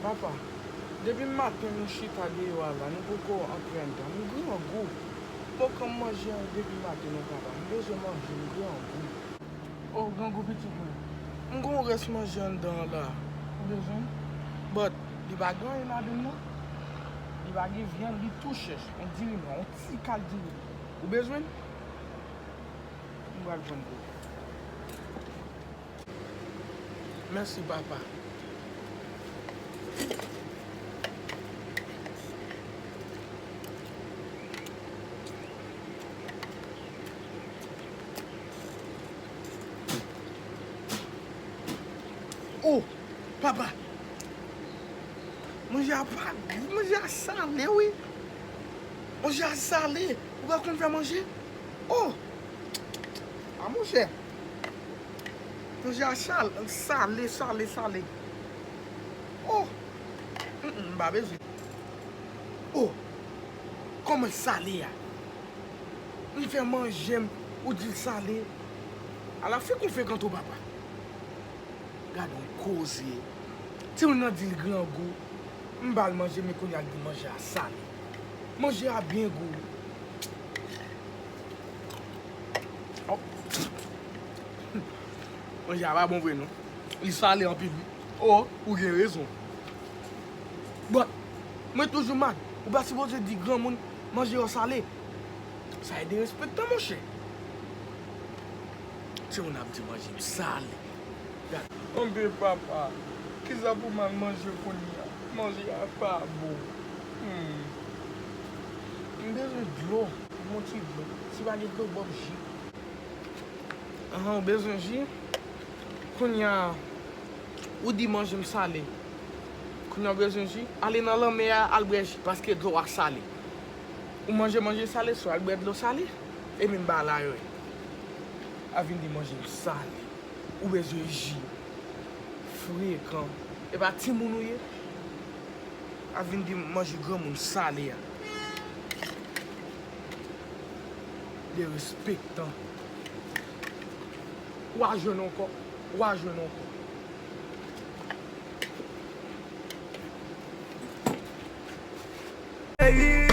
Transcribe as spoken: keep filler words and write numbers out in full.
Papa, depi maten nou chita deyò a la, nou poko antre anndan. M grangou. Bon, kòm manje an depi maten non, papa. M bezwen manje, m grangou. Oh, grangou pitit mwen. M gon rès manje anndan an la. Ou bezwen? But, li pa gen anyen ladann non. Li pa gen vyann, li tou chèch. On diri nwa, on ti kal diri. Ou bezwen? M pral jwenn pou ou. Mèsi, papa. Oh, papa. Manje a pa gou, manje a sale, wi. Manje a sale. Ou pa konn fè manje? Oh! A monchè. Manje a sal-, sale, sale, sale. Oh! Mm, mm, m pa bezwen. Oh! Kòman l sale a? M fè manje m, ou di l sale. Ala fi konfekan tou, papa. Gad on koze. Timoun nan di l grangou. M ba l manje, men kounye a l di manje a sale. Manje a byen gou. Oh. Manje a pa bon vre non. Li sale anpil wi. Oh, ou gen rezon. But, mwen toujou mad. Ou pa sipoze di granmoun manje yo sale. Sa e derespektan, monchè. Timoun ap di manje m sale. Gad. Anben papa, kisa pou m al manje kounye a? Manje a pa bon. Hmm. M bezwen dlo. M on ti dlo. Si pa gen dlo, ban m ji. Ahan, ou bezwen ji? Kounye a, ou di manje m sale. Kounye a ou bezwen ji? Ale nan lanmè a, al bwè ji, paske dlo a sale. Ou manje manje sale, so al bwè dlo sale. Epi m ba la yo. A vin di manje m sale. Ou bezwen ji. Frekan. E pa timoun ou ye? A vin di manje granmoun sale a. Derespektan. W a jwenn ankò. W a jwenn ankò. Peyi